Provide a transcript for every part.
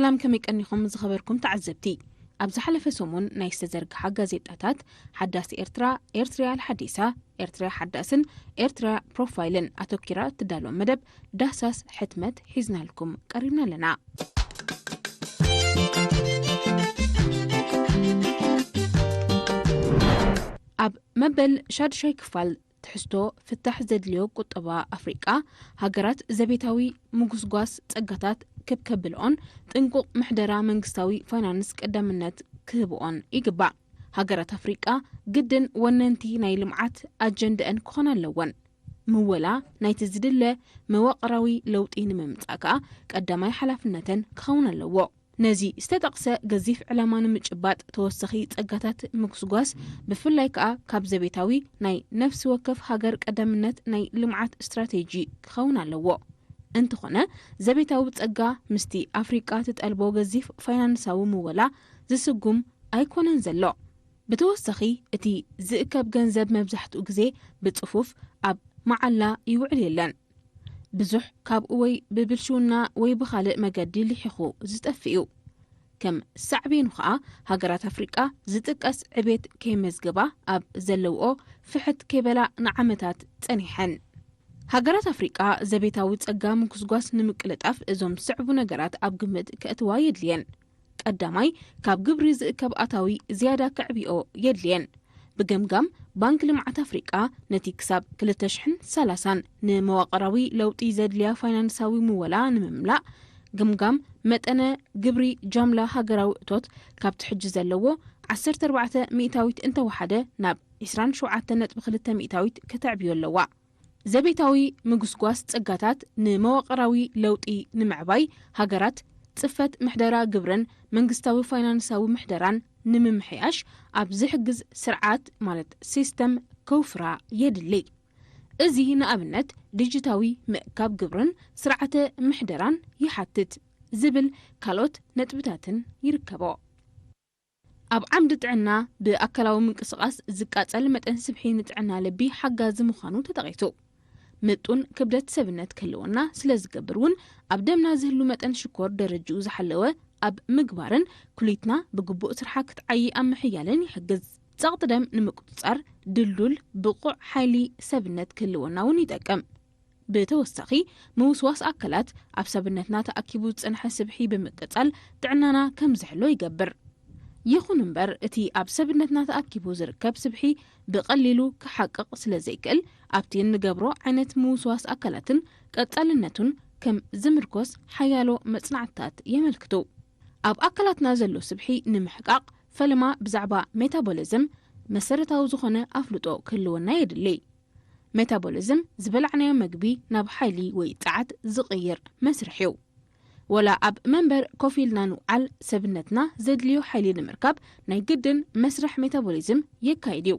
ሰላም፣ ከመይ ቀኒኹም ዝኸበርኩም ተዓዘብቲ? ኣብ ዝሓለፈ ሰሙን ናይ ዝተዘርግሓ ጋዜጣታት ሓዳስ ኤርትራ፣ ኤርትራ ኣልሓዲሳ፣ ኤርትራ ሓዳስን ኤርትራ ፕሮፋይልን ኣተኪራ እትዳሎ መደብ ዳህሳስ ሕትመት ሒዝናልኩም ቀሪብና ኣለና። ኣብ መበል ሻድሻይ ክፋል ትሕዝቶ፣ ፍታሕ ዘድልዮ ቁጠባ ኣፍሪቃ፣ ሃገራት ዘቤታዊ ምጉስጓስ ጸጋታት ክብ ከብልኦን ጥንቁቕ ምሕደራ መንግስታዊ ፋይናንስ ቀዳምነት ክህብኦን ይግባእ። ሃገራት ኣፍሪቃ ግድን ወነንቲ ናይ ልምዓት ኣጀንዳአን ክኾና ኣለወን። ምወላ ናይቲ ዝድለ መዋቕራዊ ለውጢ ንምምጻእ ከኣ ቀዳማይ ሓላፍነተን ክኸውን ኣለዎ። ነዚ ዝተጠቕሰ ገዚፍ ዕላማ ንምጭባጥ ተወሳኺ ጸጋታት ምጉስጓስ፣ ብፍላይ ከኣ ካብ ዘቤታዊ ናይ ነፍሲ ወከፍ ሃገር ቀዳምነት ናይ ልምዓት ስትራቴጂ ክኸውን ኣለዎ። እንተኾነ፣ ዘቤታዊ ጸጋ ምስቲ ኣፍሪቃ ትጠልቦ ገዚፍ ፋይናንሳዊ ምወላ ዝስጉም ኣይኮነን ዘሎ። ብተወሳኺ፣ እቲ ዝእከብ ገንዘብ መብዛሕትኡ ግዜ ብጽፉፍ ኣብ መዓላ ይውዕል የለን። ብዙሕ ካብኡ ወይ ብብልሽውና ወይ ብኻልእ መገዲ ልሒኹ ዝጠፍእ እዩ። ከም ሳዕቤኑ ኸኣ፣ ሃገራት ኣፍሪቃ ዝጥቀስ ዕቤት ከይመዝግባ ኣብ ዘለውኦ ፍሕት ከይበላ ንዓመታት ጸኒሐን። ሃገራት ኣፍሪቃ ዘቤታዊ ጸጋ ምጉስጓስ ንምቅልጣፍ እዞም ዝስዕቡ ነገራት ኣብ ግምት ከእትዋ የድልየን። ቀዳማይ፣ ካብ ግብሪ ዝእከብ ኣታዊ ዝያዳ ከዕብዮ የድልየን። ብገምጋም ባንክ ልምዓት ኣፍሪቃ፣ ነቲ ክሳብ ክልተ ሽሕን ሰላሳን ንመዋቕራዊ ለውጢ ዘድልያ ፋይናንሳዊ ምወላ ንምምላእ፣ ገምጋም መጠነ ግብሪ ጃምላ ሃገራዊ እቶት ካብቲ ሕጂ ዘለዎ ዓሰርተ ኣርባዕተ ሚእታዊት እንተወሓደ ናብ ዕስራን ሸውዓተን ነጥቢ ክልተ ሚእታዊት ከተዕብዮ ኣለዋ። ዘቤታዊ ምጉስጓስ ጸጋታት ንመዋቕራዊ ለውጢ ንምዕባይ፣ ሃገራት ጽፈት ምሕደራ ግብርን መንግስታዊ ፋይናንሳዊ ምሕደራን ንምምሕያሽ ኣብ ዝሕግዝ ስርዓት፣ ማለት ሲስተም፣ ከውፍራ የድሊ። እዚ ንኣብነት ዲጂታዊ ምእካብ ግብርን ስርዓተ ምሕደራን ይሓትት ዝብል ካልኦት ነጥብታትን ይርከቦ። ኣብ ዓምዲ ጥዕና፣ ብኣካላዊ ምንቅስቓስ ዝቃጸል መጠን ስብሒ ንጥዕና ልቢ ሓጋዚ ምዃኑ ተጠቒሱ። ምጡን ክብደት ሰብነት ክህልወና ስለ ዝገብር እውን፣ ኣብ ደምና ዝህሉ መጠን ሽኮር ደረጅኡ ዝሓለወ ኣብ ምግባርን ኩሊትና ብግቡእ ስርሓ ክትዓዪ ኣብ ምሕያልን ይሕግዝ። ጸቕጢ ደም ንምቁጽጻር ድልዱል ብቑዕ ሓይሊ ሰብነት ክህልወና እውን ይጠቅም። ብተወሳኺ፣ ምውስዋስ ኣካላት ኣብ ሰብነትና ተኣኪቡ ዝጸንሐ ስብሒ ብምቅጻል ጥዕናና ከም ዝሕሎ ይገብር። ይኹን እምበር፣ እቲ ኣብ ሰብነትና ተኣኪቡ ዝርከብ ስብሒ ብቐሊሉ ክሓቅቕ ስለ ዘይክእል፣ ኣብቲ እንገብሮ ዓይነት ምውስዋስ ኣካላትን ቀጻልነቱን ከም ዝምርኮስ ሓያሎ መጽናዕትታት የመልክቱ። ኣብ ኣካላትና ዘሎ ስብሒ ንምሕቃቕ፣ ፈለማ ብዛዕባ ሜታቦሊዝም መሰረታዊ ዝኾነ ኣፍልጦ ክህልወና የድሊ። ሜታቦሊዝም ዝበላዕናዮ መግቢ ናብ ሓይሊ ወይ ጸዓት ዝቕይር መስርሕ እዩ። ወላ ኣብ መንበር ኮፍ ኢልና ንውዓል፣ ሰብነትና ዘድልዮ ሓይሊ ንምርካብ ናይ ግድን መስርሕ ሜታቦሊዝም የካይድ እዩ።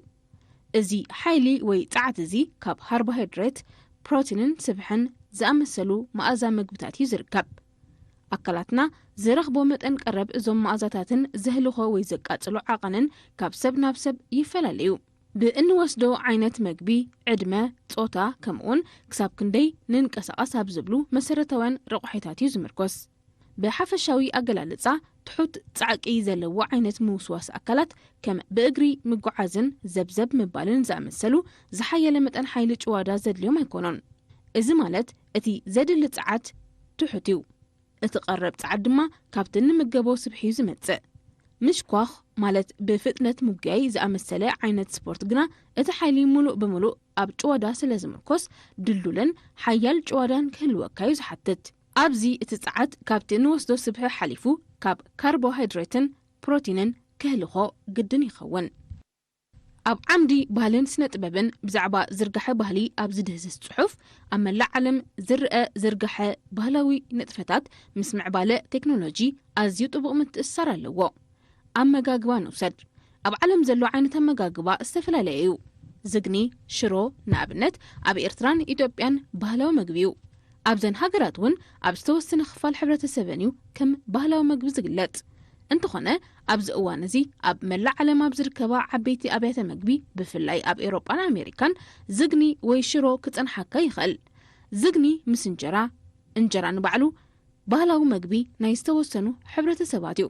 እዚ ሓይሊ ወይ ጸዓት እዚ ካብ ካርቦሃይድሬት፣ ፕሮቲንን ስብሕን ዝኣመሰሉ መኣዛ መግብታት እዩ ዝርከብ። ኣካላትና ዝረኽቦ መጠን ቀረብ እዞም መኣዛታትን ዘህልኾ ወይ ዘቃጽሎ ዓቐንን ካብ ሰብ ናብ ሰብ ይፈላለዩ። ብእንወስዶ ዓይነት መግቢ፣ ዕድመ፣ ጾታ፣ ከምኡውን ክሳብ ክንደይ ንንቀሳቐስ ኣብ ዝብሉ መሰረታውያን ረቑሒታት እዩ ዝምርኮስ። ብሓፈሻዊ ኣገላልጻ፣ ትሑት ጻዕቂ ዘለዎ ዓይነት ምውስዋስ ኣካላት፣ ከም ብእግሪ ምጉዓዝን ዘብዘብ ምባልን ዝኣመሰሉ፣ ዝሓየለ መጠን ሓይሊ ጭዋዳ ዘድልዮም ኣይኮኑን። እዚ ማለት፣ እቲ ዘድሊ ጸዓት ትሑት እዩ። እቲ ቀረብ ጸዓት ድማ ካብቲ እንምገቦ ስብሒ እዩ ዝመጽእ። ምሽኳኽ፣ ማለት ብፍጥነት ምጉያይ ዝኣመሰለ ዓይነት ስፖርት ግና፣ እቲ ሓይሊ ምሉእ ብምሉእ ኣብ ጭዋዳ ስለ ዝምርኮስ፣ ድልዱልን ሓያል ጭዋዳን ክህልወካ እዩ ዝሓትት። ኣብዚ፣ እቲ ጸዓት ካብቲ እንወስዶ ስብሒ ሓሊፉ፣ ካብ ካርቦሃይድሬትን ፕሮቲንን ክህልኾ ግድን ይኸውን። ኣብ ዓምዲ ባህልን ስነ ጥበብን፣ ብዛዕባ ዝርጋሐ ባህሊ ኣብ ዝድህስስ ጽሑፍ፣ ኣብ መላእ ዓለም ዝረኣ ዝርጋሐ ባህላዊ ንጥፈታት ምስ ምዕባለ ቴክኖሎጂ ኣዝዩ ጥቡቕ ምትእስሳር ኣለዎ። ኣመጋግባ ንውሰድ። ኣብ ዓለም ዘሎ ዓይነት ኣመጋግባ ዝተፈላለየ እዩ። ዝግኒ፣ ሽሮ፣ ንኣብነት፣ ኣብ ኤርትራን ኢትዮጵያን ባህላዊ መግቢ እዩ። ኣብዘን ሃገራት እውን ኣብ ዝተወሰነ ክፋል ሕብረተሰበን እዩ ከም ባህላዊ መግቢ ዝግለጽ። እንተኾነ፣ ኣብዚ እዋን እዚ ኣብ መላእ ዓለም ኣብ ዝርከባ ዓበይቲ ኣብያተ መግቢ፣ ብፍላይ ኣብ ኤውሮጳን ኣሜሪካን፣ ዝግኒ ወይ ሽሮ ክጸንሓካ ይኽእል። ዝግኒ ምስ እንጀራ፣ እንጀራ ንባዕሉ ባህላዊ መግቢ ናይ ዝተወሰኑ ሕብረተሰባት እዩ።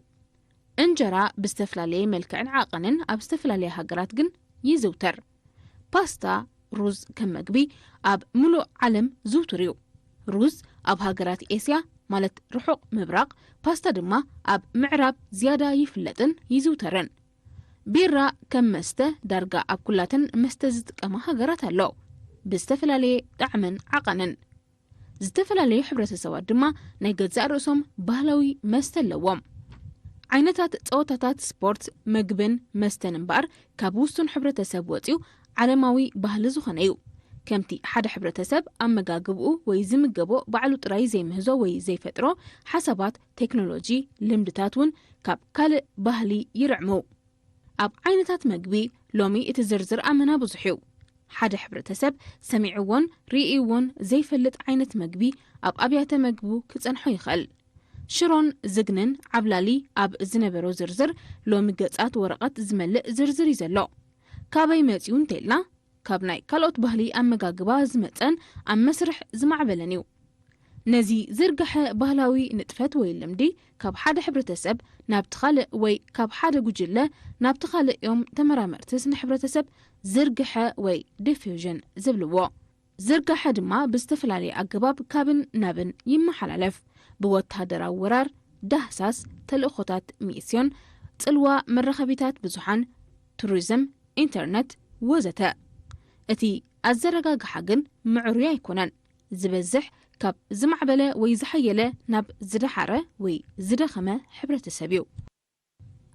እንጀራ ብዝተፈላለየ መልክዕን ዓቐንን ኣብ ዝተፈላለያ ሃገራት ግን ይዝውተር። ፓስታ፣ ሩዝ ከም መግቢ ኣብ ምሉእ ዓለም ዝውቱር እዩ። ሩዝ ኣብ ሃገራት ኤስያ፣ ማለት ርሑቕ ምብራቕ፣ ፓስታ ድማ ኣብ ምዕራብ ዝያዳ ይፍለጥን ይዝውተርን። ቢራ ከም መስተ ዳርጋ ኣብ ኩላተን መስተ ዝጥቀማ ሃገራት ኣሎ፣ ብዝተፈላለየ ጣዕምን ዓቐንን። ዝተፈላለዩ ሕብረተሰባት ድማ ናይ ገዛእ ርእሶም ባህላዊ መስተ ኣለዎም። ዓይነታት ጸወታታት ስፖርት፣ መግብን መስተን እምበኣር ካብ ውሱን ሕብረተሰብ ወጺኡ ዓለማዊ ባህሊ ዝኾነ እዩ። ከምቲ ሓደ ሕብረተሰብ ኣመጋግብኡ ወይ ዝምገቦ ባዕሉ ጥራይ ዘይምህዞ ወይ ዘይፈጥሮ፣ ሓሳባት፣ ቴክኖሎጂ፣ ልምድታት እውን ካብ ካልእ ባህሊ ይርዕሙ። ኣብ ዓይነታት መግቢ ሎሚ እቲ ዝርዝር ኣመና ብዙሕ እዩ። ሓደ ሕብረተሰብ ሰሚዕዎን ርእይዎን ዘይፈልጥ ዓይነት መግቢ ኣብ ኣብያተ መግቡ ክጸንሖ ይኽእል። ሽሮን ዝግንን ዓብላሊ ኣብ ዝነበሮ ዝርዝር ሎሚ ገጻት ወረቐት ዝመልእ ዝርዝር እዩ ዘሎ። ካበይ መጺኡ እንተኢልና፣ ካብ ናይ ካልኦት ባህሊ ኣመጋግባ ዝመጸን ኣብ መስርሕ ዝማዕበለን እዩ። ነዚ ዝርግሐ ባህላዊ ንጥፈት ወይ ልምዲ ካብ ሓደ ሕብረተሰብ ናብቲ ካልእ ወይ ካብ ሓደ ጉጅለ ናብቲ ካልእ እዮም ተመራመርቲ ስነ ሕብረተሰብ ዝርግሐ ወይ ዲፊውዥን ዝብልዎ። ዝርግሐ ድማ ብዝተፈላለየ ኣገባብ ካብን ናብን ይመሓላለፍ። ብወተሃደራዊ ወራር፣ ዳህሳስ፣ ተልእኾታት ሚስዮን፣ ጽልዋ መራኸቢታት ብዙሓን፣ ቱሪዝም፣ ኢንተርነት ወዘተ። እቲ ኣዘረጋግሓ ግን ምዕሩይ ኣይኮነን። ዝበዝሕ ካብ ዝማዕበለ ወይ ዝሓየለ ናብ ዝደሓረ ወይ ዝደኸመ ሕብረተሰብ እዩ።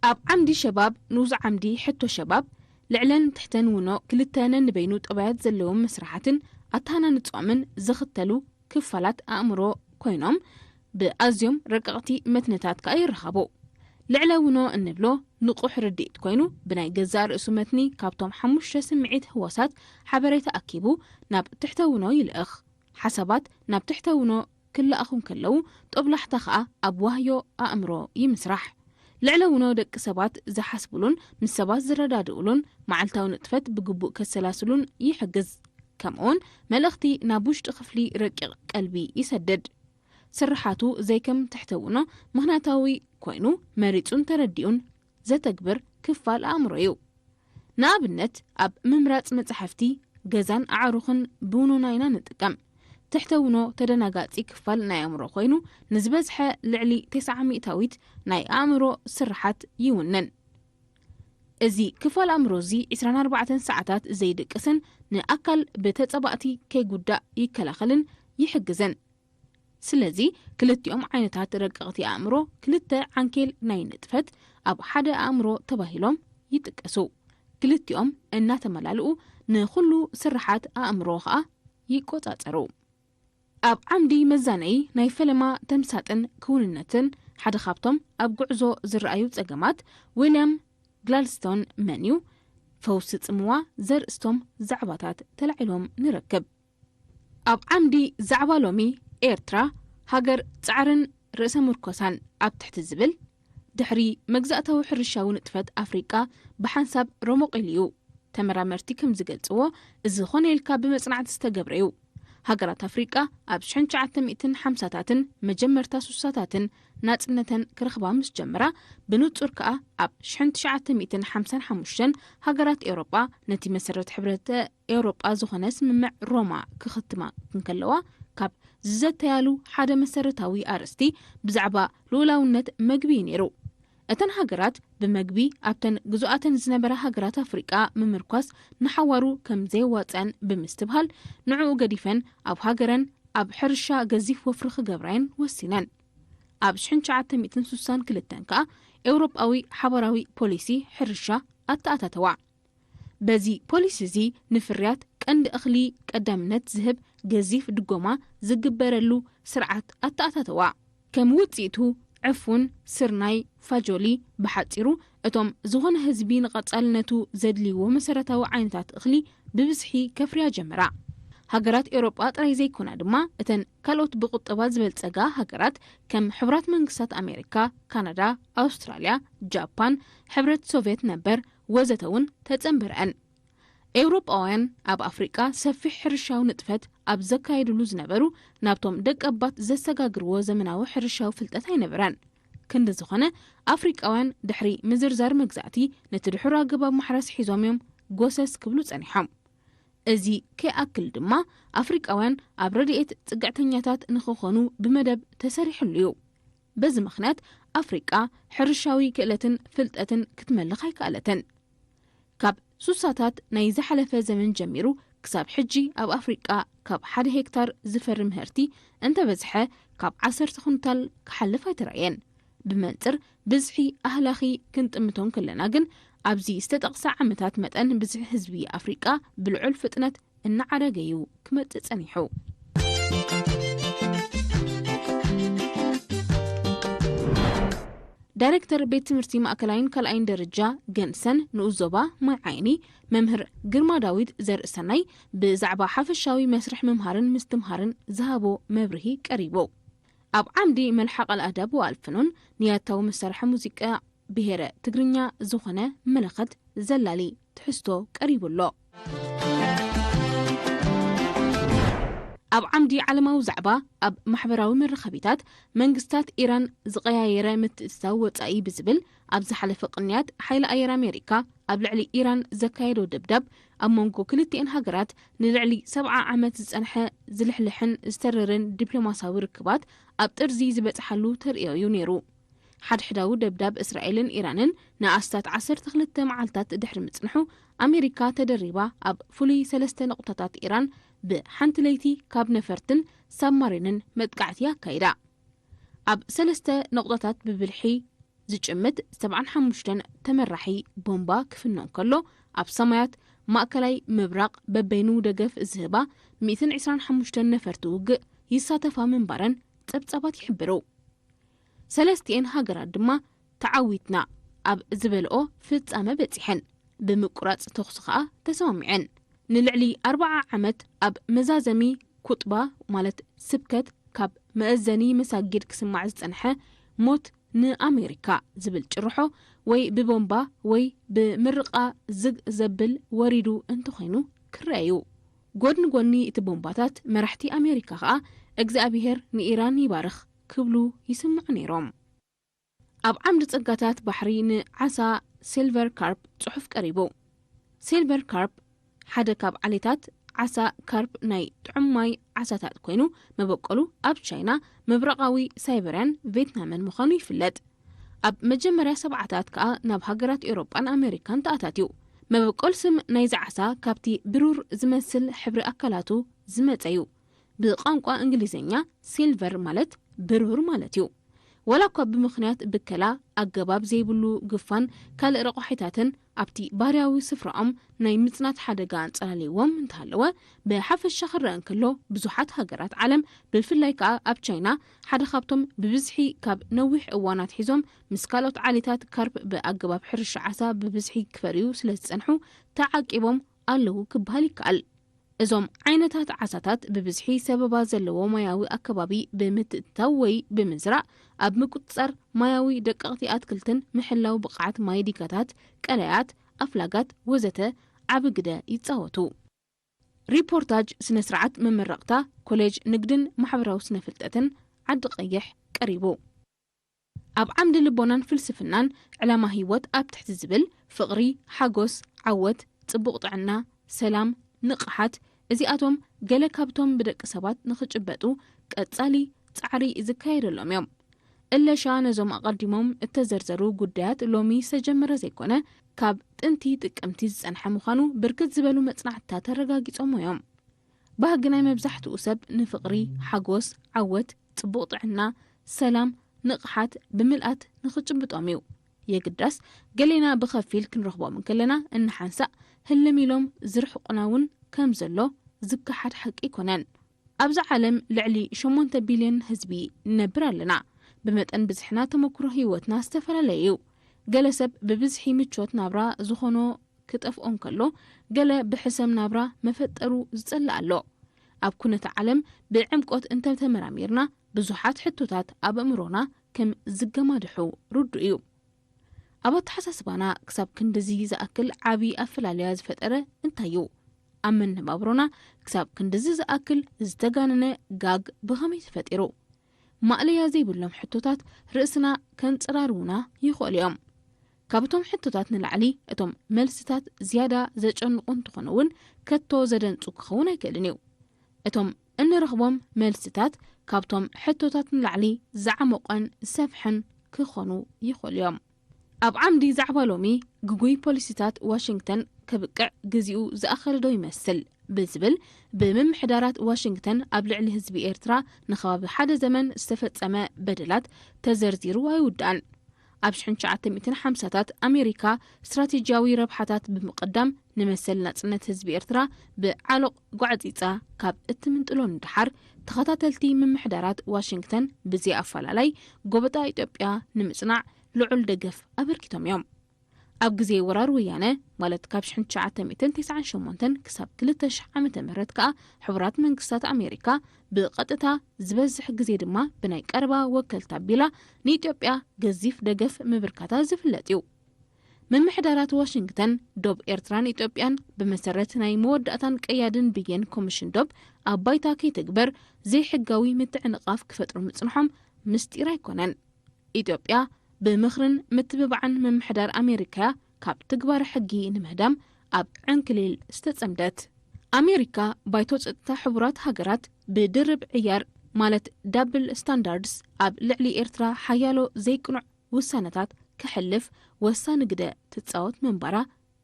ኣብ ዓምዲ ሸባብ፣ ንኡስ ዓምዲ ሕቶ ሸባብ፣ ልዕለን ትሕተን ውኖ ክልተ ነንበይኑ ጠባያት ዘለዎም መስርሓትን ኣተሃናንጾምን ዝኽተሉ ክፋላት ኣእምሮ ኮይኖም፣ ብኣዝዮም ረቀቕቲ መትንታት ከኣ ይረኸቡ። ልዕለ ውኖ እንብሎ ንቑሕ ርድኢት ኮይኑ፣ ብናይ ገዛእ ርእሱ መትኒ ካብቶም ሓሙሽተ ስምዒት ህዋሳት ሓበሬታ ኣኪቡ ናብ ትሕተ ውኖ ይልእኽ። ሓሳባት ናብ ትሕተ ውኖ ክለኣኹ እንከለዉ፣ ጦብላሕታ ኸኣ ኣብ ዋህዮ ኣእምሮ ይምስራሕ። ልዕለ ውኖ ደቂ ሰባት ዝሓስብሉን ምስ ሰባት ዝረዳድእሉን መዓልታዊ ንጥፈት ብግቡእ ከሰላስሉን ይሕግዝ። ከምኡውን መልእኽቲ ናብ ውሽጢ ክፍሊ ረቂቕ ቀልቢ ይሰድድ። ስርሓቱ ዘይከም ትሕተ ውኖ ምኽንያታዊ ኮይኑ መሪጹን ተረዲኡን ዘተግብር ክፋል ኣእምሮ እዩ። ንኣብነት፣ ኣብ ምምራጽ መጻሕፍቲ፣ ገዛን ኣዕሩኽን ብውኖና ኢና ንጥቀም። ትሕተ ውኖ ተደናጋጺ ክፋል ናይ ኣእምሮ ኮይኑ፣ ንዝበዝሐ ልዕሊ ተስዓ ሚእታዊት ናይ ኣእምሮ ስርሓት ይውንን። እዚ ክፋል ኣእምሮ እዚ ዕስራን ኣርባዕተን ሰዓታት ዘይድቅስን ንኣካል ብተጸባእቲ ከይጉዳእ ይከላኸልን ይሕግዝን። ስለዚ ክልቲኦም ዓይነታት ረቀቕቲ ኣእምሮ ክልተ ዓንኬል ናይ ንጥፈት ኣብ ሓደ ኣእምሮ ተባሂሎም ይጥቀሱ። ክልቲኦም እናተመላልኡ ንኹሉ ስርሓት ኣእምሮ ኸኣ ይቆጻጸሩ። ኣብ ዓምዲ መዛነዪ ናይ ፈለማ ተምሳጥን ክውንነትን ሓደ ካብቶም ኣብ ጉዕዞ ዝረኣዩ ጸገማት ዊልያም ግላድስቶን መን እዩ? ፈውሲ ጽምዋ ዘርእስቶም ዛዕባታት ተላዒሎም ንረክብ። ኣብ ዓምዲ ዛዕባ ሎሚ ኤርትራ ሃገር ጻዕርን ርእሰ ምርኮሳን ኣብ ትሕቲ ዝብል ድሕሪ መግዛእታዊ ሕርሻዊ ንጥፈት ኣፍሪቃ ብሓንሳብ ረሞቕ ኢሉ እዩ። ተመራመርቲ ከም ዝገልጽዎ፣ እዚ ኾነ ኢልካ ብመጽናዕቲ ዝተገብረ እዩ። ሃገራት ኣፍሪቃ ኣብ ሽሕን ትሽዓተ ሚእትን ሓምሳታትን መጀመርታ ሱሳታትን ናጽነተን ክረኽባ ምስ ጀመራ፣ ብንጹር ከኣ ኣብ ሽሕን ትሽዓተ ሚእትን ሓምሳን ሓሙሽተን ሃገራት ኤውሮጳ ነቲ መሰረት ሕብረተ ኤውሮጳ ዝኾነ ስምምዕ ሮማ ክኽትማ እንከለዋ፣ ካብ ዝዘተያሉ ሓደ መሰረታዊ ኣርእስቲ ብዛዕባ ልኡላውነት መግቢ እዩ ነይሩ። እተን ሃገራት ብመግቢ ኣብተን ግዙኣተን ዝነበራ ሃገራት ኣፍሪቃ ምምርኳስ ንሓዋሩ ከም ዘየዋጽአን ብምስትብሃል፣ ንዕኡ ገዲፈን ኣብ ሃገረን ኣብ ሕርሻ ገዚፍ ወፍሪ ክገብራየን ወሲነን። ኣብ ሽሕን ትሽዓተ ሚእትን ስሳን ክልተን ከኣ ኤውሮጳዊ ሓባራዊ ፖሊሲ ሕርሻ ኣተኣታተዋ። በዚ ፖሊሲ እዚ ንፍርያት ቀንዲ እኽሊ ቀዳምነት ዝህብ ገዚፍ ድጎማ ዝግበረሉ ስርዓት ኣተኣታተዋ። ከም ውጽኢቱ ዕፉን፣ ስርናይ፣ ፋጆሊ፣ ብሓጺሩ እቶም ዝኾነ ህዝቢ ንቐጻልነቱ ዘድልይዎ መሰረታዊ ዓይነታት እኽሊ ብብዝሒ ከፍርያ ጀመራ። ሃገራት ኤውሮጳ ጥራይ ዘይኮና ድማ፣ እተን ካልኦት ብቁጠባ ዝበልጸጋ ሃገራት ከም ሕቡራት መንግስታት ኣሜሪካ፣ ካናዳ፣ ኣውስትራልያ፣ ጃፓን፣ ሕብረት ሶቭየት ነበር ወዘተ እውን ተጸንበረአን። ኤውሮጳውያን ኣብ ኣፍሪቃ ሰፊሕ ሕርሻዊ ንጥፈት ኣብ ዘካየድሉ ዝነበሩ፣ ናብቶም ደቀባት ዘሰጋግርዎ ዘመናዊ ሕርሻዊ ፍልጠት ኣይነበረን። ክንዲ ዝኾነ፣ ኣፍሪቃውያን ድሕሪ ምዝርዛር መግዛእቲ፣ ነቲ ድሑር ኣገባብ ማሕረስ ሒዞም እዮም ጎሰስ ክብሉ ጸኒሖም። እዚ ከይኣክል ድማ፣ ኣፍሪቃውያን ኣብ ረድኤት ጽግዕተኛታት ንኽኾኑ ብመደብ ተሰሪሕሉ እዩ። በዚ ምኽንያት፣ ኣፍሪቃ ሕርሻዊ ክእለትን ፍልጠትን ክትመልኽ ኣይከኣለትን። ካብ ሱሳታት ናይ ዝሓለፈ ዘመን ጀሚሩ፣ ክሳብ ሕጂ ኣብ ኣፍሪቃ ካብ ሓደ ሄክታር ዝፈሪ ምህርቲ እንተበዝሐ፣ ካብ ዓሰርተ ኩንታል ክሓልፍ ኣይተራእየን። ብመንጽር ብዝሒ ኣህላኺ ክንጥምቶ እንከለና ግን፣ ኣብዚ ዝተጠቕሰ ዓመታት መጠን ብዝሒ ህዝቢ ኣፍሪቃ ብልዑል ፍጥነት እናዓረገ እዩ ክመጽእ ጸኒሑ። ዳይሬክተር ቤት ትምህርቲ ማእከላይን ካልኣይን ደረጃ ገንሰን ንኡስ ዞባ ማይ ዓይኒ፣ መምህር ግርማ ዳዊት ዘርእሰናይ፣ ብዛዕባ ሓፈሻዊ መስርሕ ምምሃርን ምስትምሃርን ዝሃቦ መብርሂ ቀሪቡ። ኣብ ዓምዲ መልሓቕ ኣልኣዳብ ወኣልፍኑን ንያታዊ መሳርሒ ሙዚቃ ብሄረ ትግርኛ ዝኾነ መለኸት ዘላሊ ትሕዝቶ ቀሪቡ ኣሎ። ኣብ ዓምዲ ዓለማዊ ዛዕባ፣ ኣብ ማሕበራዊ መራኸቢታት፣ መንግስታት ኢራን ዝቐያየረ ምትእትታው ወጻኢ ብዝብል ኣብ ዝሓለፈ ቅንያት፣ ሓይሊ ኣየር ኣሜሪካ ኣብ ልዕሊ ኢራን ዘካየዶ ደብዳብ፣ ኣብ መንጎ ክልቲኤን ሃገራት ንልዕሊ ሰብዓ ዓመት ዝጸንሐ ዝልሕልሕን ዝተረረን ዲፕሎማሳዊ ርክባት ኣብ ጥርዚ ዝበጽሓሉ ተርእዮ እዩ ነይሩ። ሓድሕዳዊ ደብዳብ እስራኤልን ኢራንን ንኣስታት ዓሰርተ ክልተ መዓልታት ድሕሪ ምጽንሑ፣ ኣሜሪካ ተደሪባ ኣብ ፍሉይ ሰለስተ ነቑጣታት ኢራን ብሓንቲ ለይቲ ካብ ነፈርትን ሳብማሪንን መጥቃዕቲ ኣካይዳ። ኣብ ሰለስተ ነቑጣታት ብብልሒ ዝጭምት ሰብዓን ሓሙሽተን ተመራሒ ቦምባ ክፍኖ እንከሎ፣ ኣብ ሰማያት ማእከላይ ምብራቕ በበይኑ ደገፍ ዝህባ ሚእትን ዕስራን ሓሙሽተን ነፈርቲ ውግእ ይሳተፋ ምንባረን ጸብጻባት ይሕብሩ። ሰለስቲኤን ሃገራት ድማ ተዓዊትና ኣብ ዝበልኦ ፍጻመ በጺሐን፣ ብምቁራጽ ተኹሲ ከኣ ተሰማሚዐን። ንልዕሊ ኣርብዓ ዓመት ኣብ መዛዘሚ ኩጥባ፣ ማለት ስብከት፣ ካብ መእዘኒ መሳጊድ ክስማዕ ዝጸንሐ፣ "ሞት ንኣሜሪካ" ዝብል ጭርሖ ወይ ብቦምባ ወይ ብምርቓ ዝግ ዘብል ወሪዱ እንተኾይኑ ክረአ እዩ። ጎድኒ ጎኒ እቲ ቦምባታት፣ መራሕቲ ኣሜሪካ ከኣ "እግዚኣብሄር ንኢራን ይባርኽ" ክብሉ ይስምዑ ነይሮም። ኣብ ዓምዲ ጸጋታት ባሕሪ ንዓሳ ሲልቨር ካርፕ ጽሑፍ ቀሪቡ። ሲልቨር ካርፕ ሓደ ካብ ዓሌታት ዓሳ ካርፕ ናይ ጥዑም ማይ ዓሳታት ኮይኑ፣ መበቆሉ ኣብ ቻይና፣ ምብራቓዊ ሳይበርያን ቬትናምን ምዃኑ ይፍለጥ። ኣብ መጀመርያ ሰብዓታት ከኣ ናብ ሃገራት ኤውሮጳን ኣሜሪካን ተኣታትዩ። መበቆል ስም ናይዚ ዓሳ ካብቲ ብሩር ዝመስል ሕብሪ ኣካላቱ ዝመጸ እዩ። ብቋንቋ እንግሊዝኛ ሲልቨር ማለት ብሩር ማለት እዩ። ዋላ እኳ ብምኽንያት ብከላ፣ ኣገባብ ዘይብሉ ግፋን ካልእ ረቋሒታትን ኣብቲ ባህርያዊ ስፍራኦም ናይ ምጽናት ሓደጋ ኣንጸላልይዎም እንተሃለወ፣ ብሓፈሻ ክረአ እንከሎ፣ ብዙሓት ሃገራት ዓለም፣ ብፍላይ ከኣ ኣብ ቻይና፣ ሓደ ካብቶም ብብዝሒ ካብ ነዊሕ እዋን ኣትሒዞም ምስ ካልኦት ዓሌታት ካርፕ ብኣገባብ ሕርሻ ዓሳ ብብዝሒ ክፈርዩ ስለ ዝጸንሑ፣ ተዓቂቦም ኣለዉ ክበሃል ይከኣል። እዞም ዓይነታት ዓሳታት ብብዝሒ ሰበባ ዘለዎ ማያዊ ኣከባቢ ብምትእትታው ወይ ብምዝራእ፣ ኣብ ምቁጽጻር ማያዊ ደቀቕቲ ኣትክልትን ምሕላው ብቕዓት ማይ ዲጋታት፣ ቀላያት፣ ኣፍላጋት ወዘተ ዓቢ ግደ ይጻወቱ። ሪፖርታጅ ስነ ስርዓት መመረቕታ ኮሌጅ ንግድን ማሕበራዊ ስነ ፍልጠትን ዓዲ ቀይሕ ቀሪቡ። ኣብ ዓምዲ ልቦናን ፍልስፍናን፣ ዕላማ ህይወት ኣብ ትሕቲ ዝብል፣ ፍቕሪ፣ ሓጎስ፣ ዓወት፣ ጽቡቕ ጥዕና፣ ሰላም፣ ንቕሓት፣ እዚኣቶም ገለ ካብቶም ብደቂ ሰባት ንኽጭበጡ ቀጻሊ ጻዕሪ ዝካየደሎም እዮም። እለሻ ነዞም ኣቐዲሞም እተዘርዘሩ ጉዳያት ሎሚ ዝተጀመረ ዘይኮነ፣ ካብ ጥንቲ ጥቅምቲ ዝጸንሐ ምዃኑ ብርክት ዝበሉ መጽናዕትታት ኣረጋጊጾሞ እዮም። ባህጊ ናይ መብዛሕትኡ ሰብ ንፍቕሪ፣ ሓጎስ፣ ዓወት፣ ጽቡቕ ጥዕና፣ ሰላም፣ ንቕሓት ብምልኣት ንኽጭብጦም እዩ። የግዳስ፣ ገሌና ብኸፊል ክንረኽቦም እንከለና፣ እንሓንሳእ ህልም ኢሎም ዝርሕቑና እውን ከም ዘሎ ዝከሓድ ሓቂ ኣይኮነን። ኣብዛ ዓለም ልዕሊ ሸሞንተ ቢልዮን ህዝቢ ንነብር ኣለና። ብመጠን ብዝሕና ተመክሮ ህይወትና ዝተፈላለየ እዩ። ገለ ሰብ ብብዝሒ ምቾት ናብራ ዝኾኖ ክጠፍኦ እንከሎ፣ ገለ ብሕሰም ናብራ መፈጠሩ ዝጸልእ ኣሎ። ኣብ ኩነተ ዓለም ብዕምቆት እንተተመራሚርና፣ ብዙሓት ሕቶታት ኣብ ኣእምሮና ከም ዝገማድሑ ርዱእ እዩ። ኣብ ኣተሓሳስባና ክሳብ ክንድዚ ዝኣክል ዓቢ ኣፈላልያ ዝፈጠረ እንታይ እዩ? ኣብ መነባብሮና ክሳብ ክንድዚ ዝኣክል ዝተጋነነ ጋግ ብኸመይ ተፈጢሩ? ማእለያ ዘይብሎም ሕቶታት ርእስና ከንጸራርዉና ይኽእሉ እዮም። ካብቶም ሕቶታት ንላዕሊ እቶም መልስታት ዝያዳ ዘጨንቑ እንትኾኑ እውን ከቶ ዘደንጹ ክኸውን ኣይክእልን እዩ። እቶም እንረኽቦም መልስታት ካብቶም ሕቶታት ንላዕሊ ዝዓመቖን ዝሰፍሐን ክኾኑ ይኽእሉ እዮም። ኣብ ዓምዲ ዛዕባ ሎሚ፣ ግጉይ ፖሊሲታት ዋሽንግተን ከብቅዕ ግዜኡ ዝኣኸለ ዶ ይመስል? ብዝብል ብምምሕዳራት ዋሽንግተን ኣብ ልዕሊ ህዝቢ ኤርትራ ንኸባቢ ሓደ ዘመን ዝተፈጸመ በደላት ተዘርዚሩ ኣይውዳእን። ኣብ ሽሕን ትሽዓተ ሚእትን ሓምሳታት ኣሜሪካ ስትራቴጂያዊ ረብሓታት ብምቕዳም ንመሰል ናጽነት ህዝቢ ኤርትራ ብዓሎቕ ጓዕጺጻ ካብ እትምንጥሎ ንደሓር፣ ተኸታተልቲ ምምሕዳራት ዋሽንግተን ብዘይ ኣፈላላይ ጎበጣ ኢትዮጵያ ንምጽናዕ ልዑል ደገፍ ኣበርኪቶም እዮም። ኣብ ግዜ ወራር ወያነ፣ ማለት ካብ ሽሕን ትሽዓተ ሚእትን ተስዓን ሸሞንተን ክሳብ ክልተ ሽሕ ዓመተ ምህረት ከኣ፣ ሕቡራት መንግስታት ኣሜሪካ ብቐጥታ፣ ዝበዝሕ ግዜ ድማ ብናይ ቀረባ ወከልታ ኣቢላ ንኢትዮጵያ ገዚፍ ደገፍ ምብርካታ ዝፍለጥ እዩ። ምምሕዳራት ዋሽንግተን ዶብ ኤርትራን ኢትዮጵያን ብመሰረት ናይ መወዳእታን ቀያድን ብይን ኮሚሽን ዶብ ኣብ ባይታ ከይትግበር ዘይሕጋዊ ምትዕንቓፍ ክፈጥሩ ምጽንሖም ምስጢር ኣይኮነን። ኢትዮጵያ ብምኽርን ምትብባዕን ምምሕዳር ኣሜሪካያ ካብ ትግባረ ሕጊ ንምህዳም ኣብ ዕንክሊል ዝተጸምደት። ኣሜሪካ ባይቶ ጸጥታ ሕቡራት ሃገራት ብድርብ ዕያር ማለት ዳብል ስታንዳርድስ ኣብ ልዕሊ ኤርትራ ሓያሎ ዘይቅኑዕ ውሳነታት ከሕልፍ ወሳኒ ግደ ትጻወት ምንባራ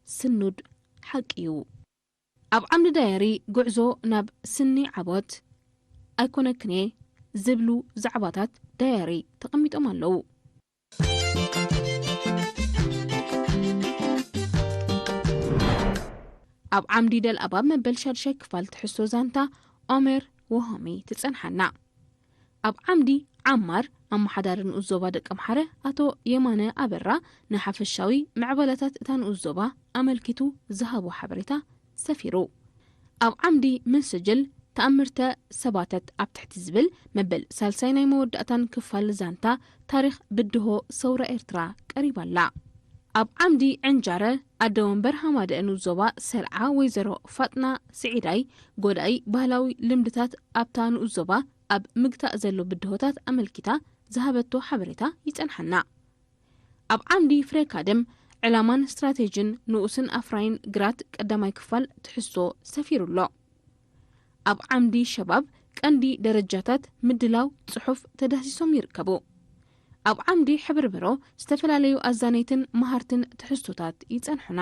ስኑድ ሓቂ እዩ። ኣብ ዓምዲ ዳየሪ ጉዕዞ ናብ ስኒ ዓወት ኣይኮነክን'የ ዝብሉ ዛዕባታት ዳየሪ ተቐሚጦም ኣለዉ። ኣብ ዓምዲ ደልኣባብ መበል ሻድሻይ ክፋል ትሕዝቶ ዛንታ ኦሜር ወሆሚ ትጸንሓና። ኣብ ዓምዲ ዓማር ኣመሓዳሪ ንኡስ ዞባ ደቀምሓረ ኣቶ የማነ ኣበራ ንሓፈሻዊ ምዕባለታት እታ ንኡስ ዞባ ኣመልኪቱ ዝሃቦ ሓበሬታ ሰፊሩ። ኣብ ዓምዲ ምስጅል ተኣምርተ ሰባተት ኣብ ትሕቲ ዝብል መበል ሳልሳይ ናይ መወዳእታን ክፋል ዛንታ ታሪኽ ብድሆ ሰውራ ኤርትራ ቀሪባ ኣላ። ኣብ ዓምዲ ዕንጃረ ኣደ ወንበር ሃማደአ ንኡስ ዞባ ሰልዓ ወይዘሮ ፋጥና ስዒዳይ ጎዳኢ ባህላዊ ልምድታት ኣብታ ንኡስ ዞባ ኣብ ምግታእ ዘሎ ብድሆታት ኣመልኪታ ዝሃበቶ ሓበሬታ ይጸንሓና። ኣብ ዓምዲ ፍሬ ካድም ዕላማን ስትራቴጂን ንኡስን ኣፍራይን ግራት ቀዳማይ ክፋል ትሕዝቶ ሰፊሩ ኣሎ። ኣብ ዓምዲ ሸባብ ቀንዲ ደረጃታት ምድላው ጽሑፍ ተዳህሲሶም ይርከቡ። ኣብ ዓምዲ ሕብርብሮ ዝተፈላለዩ ኣዛነይትን መሃርትን ትሕዝቶታት ይጸንሑና።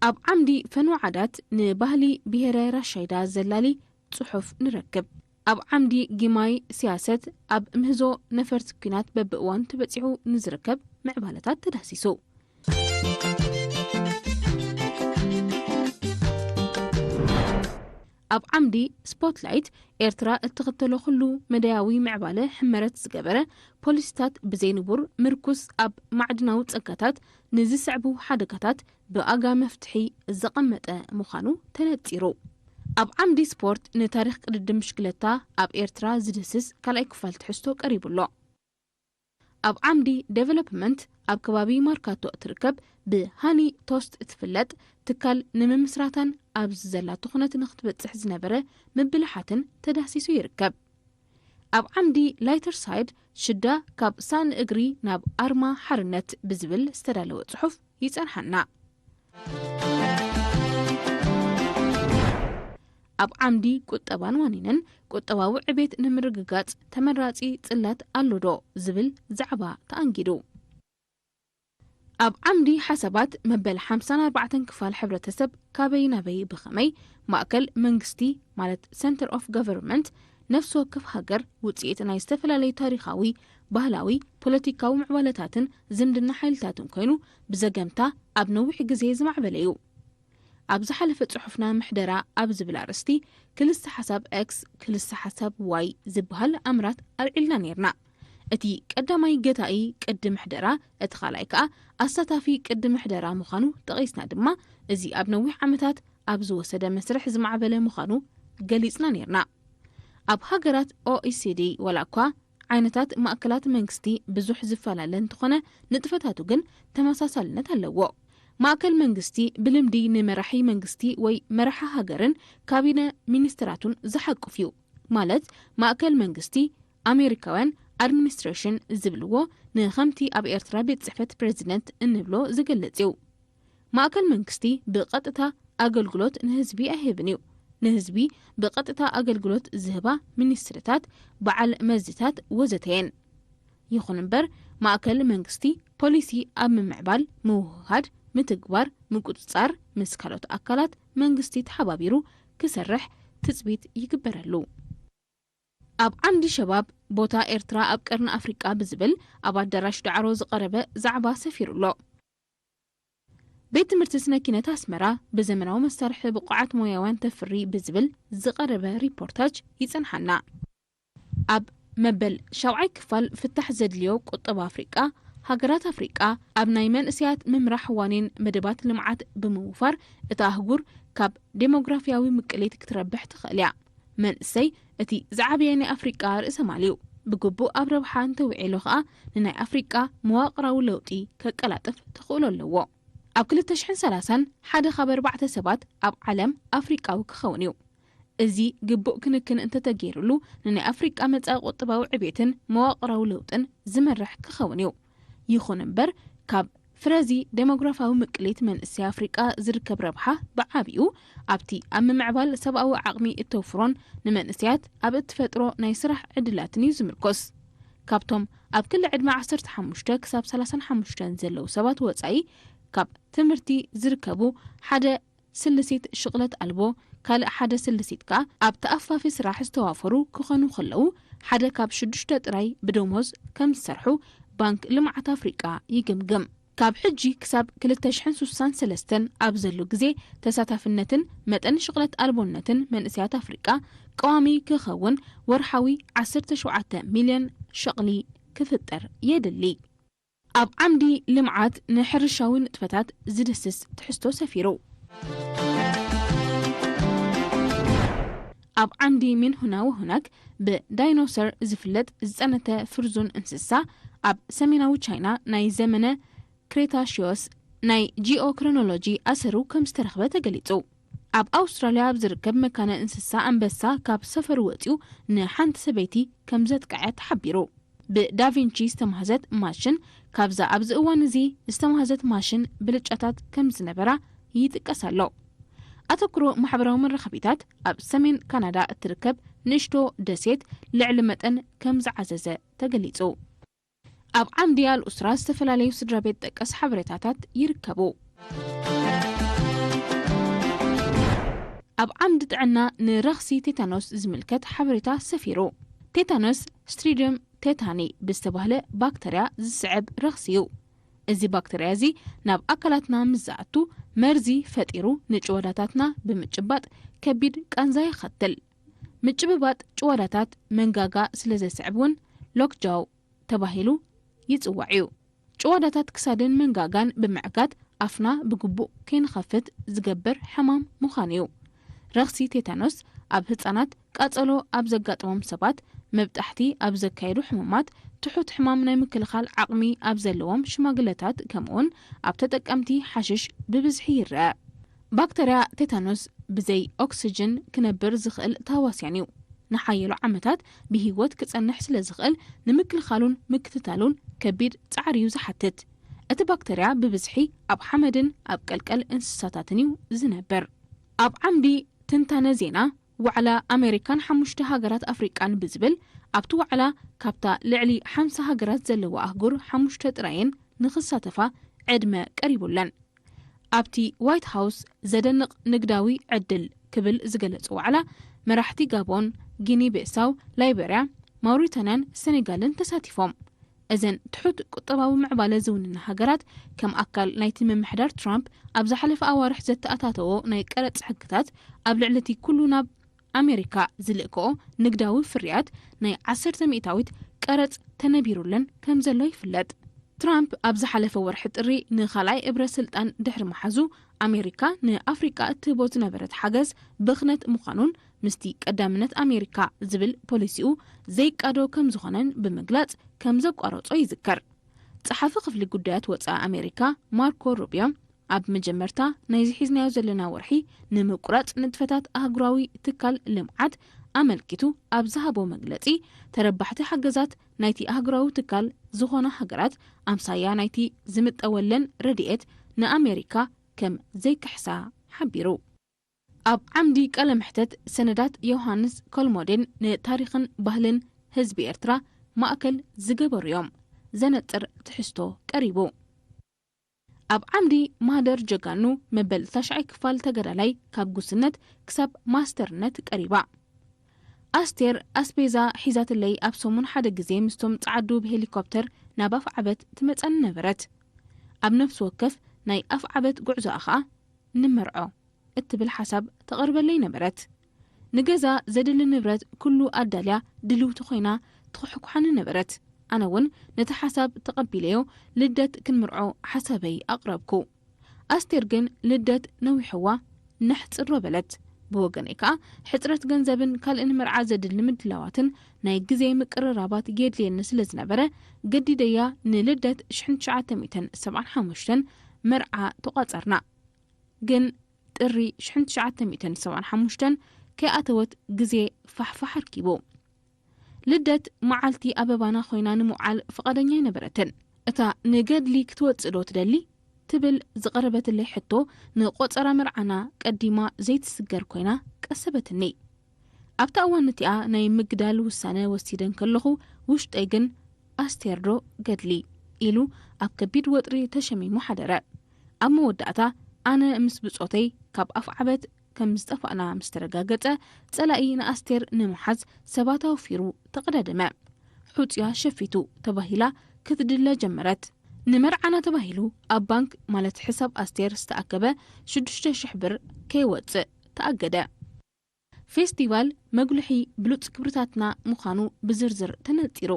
ኣብ ዓምዲ ፈንወ ዓዳት ንባህሊ ብሄረ ራሻይዳ ዘላሊ ጽሑፍ ንረክብ። ኣብ ዓምዲ ጊማይ ስያሰት ኣብ ምህዞ ነፈርቲ ኲናት በብእዋኑ ተበጺሑ ንዝርከብ ምዕባለታት ተዳህሲሱ። ኣብ ዓምዲ ስፖትላይት ኤርትራ እትኽተሎ ኩሉ መዳያዊ ምዕባለ ሕመረት ዝገበረ ፖሊሲታት ብዘይንቡር ምርኩስ ኣብ ማዕድናዊ ጸጋታት ንዝስዕቡ ሓደጋታት ብኣጋ መፍትሒ ዘቐመጠ ምዃኑ ተነጺሩ። ኣብ ዓምዲ ስፖርት ንታሪኽ ቅድድም ብሽክለታ ኣብ ኤርትራ ዝድህስስ ካልኣይ ክፋል ትሕዝቶ ቀሪቡ ኣሎ። ኣብ ዓምዲ ዴቨሎፕመንት ኣብ ከባቢ ማርካቶ እትርከብ ብሃኒ ቶስት እትፍለጥ ትካል ንምምስራታን ኣብዚ ዘላቶ ኩነት ንክትበጽሕ ዝነበረ ምብልሓትን ተዳህሲሱ ይርከብ። ኣብ ዓምዲ ላይተር ሳይድ ሽዳ ካብ ሳእኒ እግሪ ናብ ኣርማ ሓርነት ብዝብል ዝተዳለወ ጽሑፍ ይጸንሓና። ኣብ ዓምዲ ቁጠባን ዋኒንን ቁጠባዊ ዕቤት ንምርግጋጽ ተመራጺ ጽላት ኣሎ ዶ ዝብል ዛዕባ ተኣንጊዱ። ኣብ ዓምዲ ሓሳባት መበል ሓምሳን ኣርባዕተን ክፋል ሕብረተሰብ ካበይ ናበይ ብኸመይ ማእከል መንግስቲ ማለት ሰንተር ኦፍ ገቨርንመንት ነፍሲ ወከፍ ሃገር ውጽኢት ናይ ዝተፈላለዩ ታሪኻዊ፣ ባህላዊ፣ ፖለቲካዊ ምዕባለታትን ዝምድና ሓይልታትን ኮይኑ ብዘገምታ ኣብ ነዊሕ ግዜ ዝማዕበለ እዩ። ኣብ ዝሓለፈ ጽሑፍና ምሕደራ ኣብ ዝብል ኣርእስቲ ክልሰ ሓሳብ ኤክስ ክልሰ ሓሳብ ዋይ ዝበሃል ኣምራት ኣልዒልና ነይርና። እቲ ቀዳማይ ገታኢ ቅዲ ምሕደራ፣ እቲ ካልኣይ ከኣ ኣሳታፊ ቅዲ ምሕደራ ምዃኑ ጠቒስና ድማ፣ እዚ ኣብ ነዊሕ ዓመታት ኣብ ዝወሰደ መስርሕ ዝማዕበለ ምዃኑ ገሊጽና ነይርና። ኣብ ሃገራት ኦኢሲዲ ዋላ እኳ ዓይነታት ማእከላት መንግስቲ ብዙሕ ዝፈላለ እንተኾነ፣ ንጥፈታቱ ግን ተመሳሳልነት ኣለዎ። ማእከል መንግስቲ ብልምዲ ንመራሒ መንግስቲ ወይ መራሒ ሃገርን ካቢነ ሚኒስትራቱን ዝሓቁፍ እዩ። ማለት፣ ማእከል መንግስቲ፣ ኣሜሪካውያን ኣድሚኒስትሬሽን ዝብልዎ፣ ንኸምቲ ኣብ ኤርትራ ቤት ጽሕፈት ፕሬዚደንት እንብሎ ዝገልጽ እዩ። ማእከል መንግስቲ ብቐጥታ ኣገልግሎት ንህዝቢ ኣይህብን እዩ። ንህዝቢ ብቐጥታ ኣገልግሎት ዝህባ ሚኒስትሪታት፣ በዓል መዚታት ወዘተ እየን። ይኹን እምበር፣ ማእከል መንግስቲ ፖሊሲ ኣብ ምምዕባል፣ ምውህሃድ፣ ምትግባር፣ ምቁጽጻር፣ ምስ ካልኦት ኣካላት መንግስቲ ተሓባቢሩ ክሰርሕ ትጽቢት ይግበረሉ። ኣብ ዓምዲ ሸባብ፣ ቦታ ኤርትራ ኣብ ቀርኒ ኣፍሪቃ ብዝብል ኣብ ኣዳራሽ ዳዕሮ ዝቐረበ ዛዕባ ሰፊሩ ኣሎ። ቤት ትምህርቲ ስነ ኪነት ኣስመራ ብዘመናዊ መሳርሒ ብቑዓት ሞያውያን ተፍሪ ብዝብል ዝቐረበ ሪፖርታጅ ይጸንሓና። ኣብ መበል ሻውዓይ ክፋል ፍታሕ ዘድልዮ ቁጠባ ኣፍሪቃ፣ ሃገራት ኣፍሪቃ ኣብ ናይ መንእሰያት ምምራሕ ዋኒን መደባት ልምዓት ብምውፋር እታ ኣህጉር ካብ ዴሞግራፊያዊ ምቅሊት ክትረብሕ ትኽእል እያ። መንእሰይ እቲ ዝዓበየ ናይ ኣፍሪቃ ርእሰ ማል እዩ። ብግቡእ ኣብ ረብሓ እንተውዒሉ ኸኣ ንናይ ኣፍሪቃ መዋቕራዊ ለውጢ ከቀላጥፍ ተኽእሎ ኣለዎ። ኣብ ክልተ ሽሕን ሰላሳን ሓደ ካብ ኣርባዕተ ሰባት ኣብ ዓለም ኣፍሪቃዊ ክኸውን እዩ። እዚ ግቡእ ክንክን እንተተገይሩሉ ንናይ ኣፍሪቃ መጻኢ ቁጠባዊ ዕቤትን መዋቕራዊ ለውጥን ዝመርሕ ክኸውን እዩ። ይኹን እምበር ካብ ፍረዚ ዴሞግራፊያዊ ምቅሊት መንእሰይ ኣፍሪቃ ዝርከብ ረብሓ ብዓቢኡ ኣብቲ ኣብ ምምዕባል ሰብኣዊ ዓቕሚ እተውፍሮን ንመንእሰያት ኣብ እትፈጥሮ ናይ ስራሕ ዕድላትን እዩ ዝምርኮስ። ካብቶም ኣብ ክሊ ዕድመ ዓሰርተ ሓሙሽተ ክሳብ ሰላሳን ሓሙሽተን ዘለዉ ሰባት ወጻኢ ካብ ትምህርቲ ዝርከቡ ሓደ ስልሲት ሽቕለት ኣልቦ፣ ካልእ ሓደ ስልሲት ከኣ ኣብ ተኣፋፊ ስራሕ ዝተዋፈሩ ክኾኑ ከለዉ፣ ሓደ ካብ ሽዱሽተ ጥራይ ብደሞዝ ከም ዝሰርሑ ባንክ ልምዓት ኣፍሪቃ ይግምግም። ካብ ሕጂ ክሳብ ክልተ ሽሕን ስሳን ሰለስተን ኣብ ዘሎ ግዜ፣ ተሳታፍነትን መጠን ሽቕለት ኣልቦነትን መንእሰያት ኣፍሪቃ ቀዋሚ ክኸውን፣ ወርሓዊ ዓሰርተ ሸውዓተ ሚልዮን ሸቕሊ ክፍጠር የድሊ። ኣብ ዓምዲ ልምዓት ንሕርሻዊ ንጥፈታት ዝድስስ ትሕዝቶ ሰፊሩ። ኣብ ዓምዲ ሚን ሁና ወሁናክ፣ ብዳይኖሰር ዝፍለጥ ዝጸነተ ፍርዙን እንስሳ፣ ኣብ ሰሜናዊ ቻይና ናይ ዘመነ ክሬታሽዮስ ናይ ጂኦክሮኖሎጂ ኣሰሩ ከም ዝተረኽበ ተገሊጹ። ኣብ ኣውስትራልያ ኣብ ዝርከብ መካነ እንስሳ ኣንበሳ ካብ ሰፈሩ ወጺኡ ንሓንቲ ሰበይቲ ከም ዘጥቅዐ ተሓቢሩ። ብዳቪንቺ ዝተማህዘት ማሽን፣ ካብዛ ኣብዚ እዋን እዚ ዝተማህዘት ማሽን ብልጫታት ከም ዝነበራ ይጥቀስ ኣሎ። ኣተኩሮ ማሕበራዊ መራኸቢታት ኣብ ሰሜን ካናዳ እትርከብ ንእሽቶ ደሴት ልዕሊ መጠን ከም ዝዓዘዘ ተገሊጹ። ኣብ ዓምዲ ኣልኡስራ ዝተፈላለዩ ስድራ ቤት ጠቀስ ሓበሬታታት ይርከቡ። ኣብ ዓምዲ ጥዕና ንረኽሲ ቴታኖስ ዝምልከት ሓበሬታ ሰፊሩ። ቴታኖስ ስትሪዲየም ቴታኒ ብዝተባህለ ባክተርያ ዝስዕብ ረኽሲ እዩ። እዚ ባክተርያ እዚ ናብ ኣካላትና ምስ ዝኣቱ መርዚ ፈጢሩ ንጭወዳታትና ብምጭባጥ ከቢድ ቃንዛ የኸትል። ምጭብባጥ ጭወዳታት መንጋጋ ስለ ዘስዕብ እውን ሎክጃው ተባሂሉ ይጽዋዕ እዩ። ጭዋዳታት ክሳድን መንጋጋን ብምዕጋት ኣፍና ብግቡእ ከይንኸፍት ዝገብር ሕማም ምዃኑ እዩ። ረኽሲ ቴታኖስ ኣብ ህጻናት፣ ቃጸሎ ኣብ ዘጋጥሞም ሰባት፣ መብጣሕቲ ኣብ ዘካየዱ ሕሙማት፣ ትሑት ሕማም ናይ ምክልኻል ዓቕሚ ኣብ ዘለዎም ሽማግለታት፣ ከምኡውን ኣብ ተጠቀምቲ ሓሽሽ ብብዝሒ ይረአ። ባክተርያ ቴታኖስ ብዘይ ኦክስጅን ክነብር ዝኽእል ታዋስያን እዩ። ንሓየሎ ዓመታት ብህይወት ክጸንሕ ስለ ዝኽእል፣ ንምክልኻሉን ምክትታሉን ከቢድ ጻዕሪ እዩ ዝሓትት። እቲ ባክተርያ ብብዝሒ ኣብ ሓመድን ኣብ ቀልቀል እንስሳታትን እዩ ዝነብር። ኣብ ዓምዲ ትንታነ ዜና፣ ዋዕላ ኣሜሪካን ሓሙሽተ ሃገራት ኣፍሪቃን ብዝብል፣ ኣብቲ ዋዕላ ካብታ ልዕሊ ሓምሳ ሃገራት ዘለዋ ኣህጉር ሓሙሽተ ጥራየን ንኽሳተፋ ዕድመ ቀሪቡለን። ኣብቲ ዋይት ሃውስ ዘደንቕ ንግዳዊ ዕድል ክብል ዝገለጾ ዋዕላ፣ መራሕቲ ጋቦን፣ ጊኒ ቤሳው፣ ላይበርያ፣ ማውሪታንያን ሰኔጋልን ተሳቲፎም። እዘን ትሑት ቁጠባዊ ምዕባለ ዝውንና ሃገራት፣ ከም ኣካል ናይቲ ምምሕዳር ትራምፕ ኣብ ዝሓለፈ ኣዋርሕ ዘተኣታተዎ ናይ ቀረጽ ሕግታት፣ ኣብ ልዕሊ እቲ ኩሉ ናብ ኣሜሪካ ዝልእክኦ ንግዳዊ ፍርያት ናይ ዓሰርተ ሚእታዊት ቀረጽ ተነቢሩለን ከም ዘሎ ይፍለጥ። ትራምፕ ኣብ ዝሓለፈ ወርሒ ጥሪ ንኻልኣይ እብረ ስልጣን ድሕሪ ምሓዙ፣ ኣሜሪካ ንኣፍሪቃ እትህቦ ዝነበረት ሓገዝ ብኽነት ምዃኑን ምስቲ ቀዳምነት ኣሜሪካ ዝብል ፖሊሲኡ ዘይቃዶ ከም ዝኾነን ብምግላጽ ከም ዘቋረጾ ይዝከር። ጸሓፊ ክፍሊ ጉዳያት ወጻኢ ኣሜሪካ ማርኮ ሩቢዮ ኣብ መጀመርታ ናይዚ ሒዝናዮ ዘለና ወርሒ ንምቁራጽ ንጥፈታት ኣህጉራዊ ትካል ልምዓት ኣመልኪቱ ኣብ ዝሃቦ መግለጺ፣ ተረባሕቲ ሓገዛት ናይቲ ኣህጉራዊ ትካል ዝኾና ሃገራት ኣምሳያ ናይቲ ዝምጠወለን ረድኤት ንኣሜሪካ ከም ዘይክሕሳ ሓቢሩ። ኣብ ዓምዲ ቃለ መሕተት ሰነዳት ዮሃንስ ኮልሞዴን ንታሪኽን ባህልን ህዝቢ ኤርትራ ማእከል ዝገበሩ እዮም ዘነጽር ትሕዝቶ ቀሪቡ። ኣብ ዓምዲ ማህደር ጀጋኑ መበል ታሽዓይ ክፋል ተጋዳላይ ካብ ጉስነት ክሳብ ማስተርነት ቀሪባ። ኣስቴር ኣስቤዛ ሒዛትለይ ኣብ ሰሙን ሓደ ግዜ ምስቶም ጸዓዱ ብሄሊኮፕተር ናብ ኣፍዓበት ትመጻኒ ነበረት። ኣብ ነፍሲ ወከፍ ናይ ኣፍዓበት ጉዕዞኣ ኸኣ ንመርዖ እትብል ሓሳብ ተቐርበለይ ነበረት። ንገዛ ዘድሊ ንብረት ኩሉ ኣዳልያ ድልውቲ ኮይና ትኹሕኩሓኒ ነበረት። ኣነ እውን ነቲ ሓሳብ ተቐቢለዮ ልደት ክንምርዖ ሓሳበይ ኣቕረብኩ። ኣስቴር ግን ልደት ነዊሕዋ ነሕጽሮ በለት። ብወገነይ ከኣ ሕጽረት ገንዘብን ካልእ ንመርዓ ዘድሊ ምድላዋትን ናይ ግዜ ምቅርራባት የድልየኒ ስለ ዝነበረ ገዲደያ ንልደት ሽሕን ትሽዓተ ሚእትን ሰብዓን ሓሙሽተን መርዓ ተቋጸርና። ግን ጥሪ ሽሕን ትሽዓተ ሚእትን ሰብዓን ሓሙሽተን ከይኣተወት ግዜ ፋሕፋሕ ኣርኪቡ። ልደት መዓልቲ ኣበባና ኮይና ንምውዓል ፍቓደኛ ኣይነበረትን። እታ ንገድሊ ክትወጽእ ዶ ትደሊ? ትብል ዝቐረበትለይ ሕቶ ንቆጸራ መርዓና ቀዲማ ዘይትስገር ኮይና ቀሰበትኒ። ኣብታ እዋን እቲኣ ናይ ምግዳል ውሳነ ወሲደ እንከለኹ ውሽጠይ ግን ኣስቴር ዶ ገድሊ ኢሉ ኣብ ከቢድ ወጥሪ ተሸሚሙ ሓደረ። ኣብ መወዳእታ ኣነ ምስ ብጾተይ ካብ ኣፍዓበት ከም ዝጠፋእና ምስ ተረጋገጸ ጸላኢ ንኣስቴር ንምሓዝ ሰባት ኣውፊሩ ተቐዳደመ። ሑጽያ ሸፊቱ ተባሂላ ክትድለ ጀመረት። ንመርዓና ተባሂሉ ኣብ ባንክ ማለት ሕሳብ ኣስቴር ዝተኣከበ ሽዱሽተ ሽሕ ብር ከይወጽእ ተኣገደ። ፌስቲቫል መጉልሒ ብሉጽ ክብርታትና ምዃኑ ብዝርዝር ተነጺሩ።